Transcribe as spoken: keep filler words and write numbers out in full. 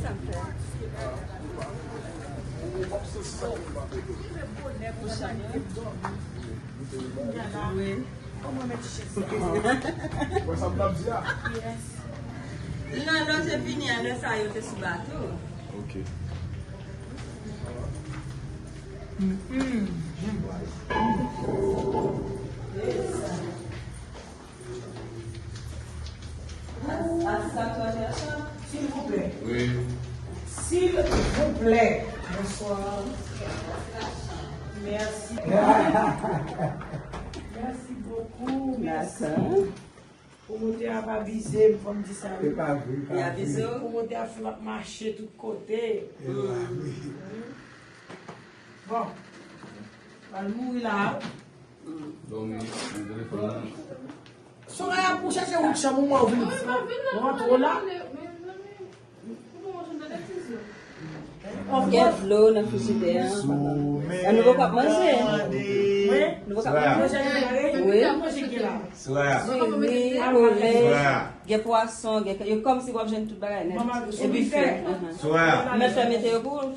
Sa m fè? Wi. Wè sa m t ap di a? Non, lè w te vini a, lè sa yo te sou bato. Ok. Silvouplè. Wi. Silvouplè. Bonsoir. Merci. Merci beaucoup. Merci. Dakò. Pwomotè a pa vize m, fò m di sa, wi. Se pa vre, pa vre. Li avize w? Pwomotè a fè m ap mache tout kote. Bon. Pral mouri la. Dòmi, nan telefòn nan. Soraya, pou chèche wout chanm ou, mwen vin rantre la. Gen dlo nan frijidè a. An nou poko ap manje. Nou poko ap manje. Wi. Gen ri, koulè, gen pwason, gen, yo kòmsi w ap jwenn tout bagay nèt. E bifè. Mèt fè mete yo pou ou.